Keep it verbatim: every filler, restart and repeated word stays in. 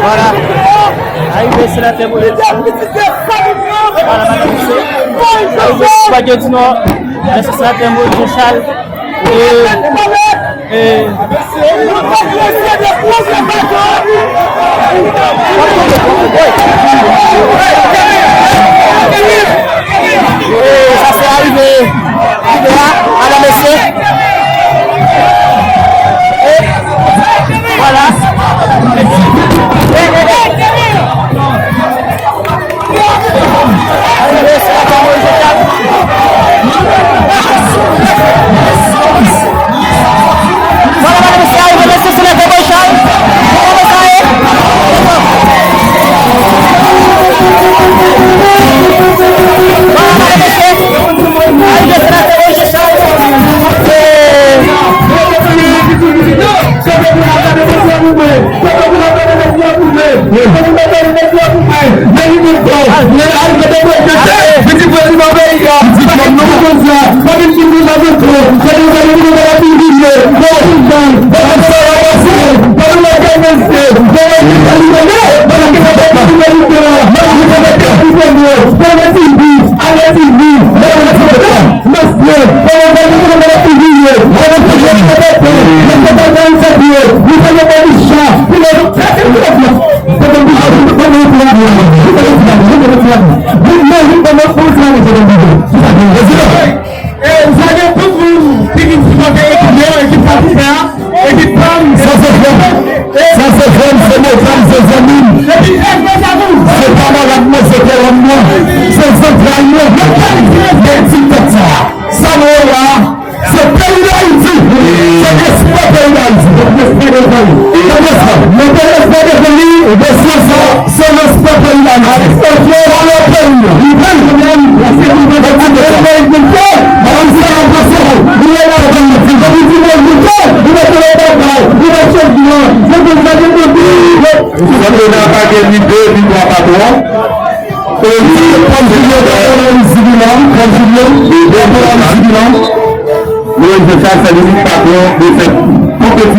Voilà. Arive senatè Moïse Jean Charles. Voilà, madanm, mesye. Arive Sibadyo di Nò. Mesye senatè Moïse Jean Charles. E, e, e, sa se arive. Rive a, madanm, mesye. E, vwala. Vwala, madanm, mesye, arive, mesye, senatè Boy Charles. Kòman sa ye? Vwala, madanm, mesye. Arive senatè Roger Charles. E, m salye tout moun ki vin sipòte ekip yo, ekip sa ki fè a, ekip pa m. Sa se frè m. Sa se frè m, se mèt pa m, se zanmi m. Epi F B sa tou. Se kamarad mwen, se kòlèg mwen, se zantray mwen. Mèt di tèt sa. Sa nou wè la, se peyi Dayiti. Se respè peyi Dayiti. Respè de peyi. Nan respè. Nan respè de peyi. Respè sa, se respè peyi Dayiti. Respè valè peyi. Li peyi. Respè peyi. Respè peyi. Santo na pa gen ni de ni twa patwon. Kòm Julien te analize bilan, kòm Julien te analize bilan, Moïse Jean Charles se li ki patwon de sèt konpetisyon.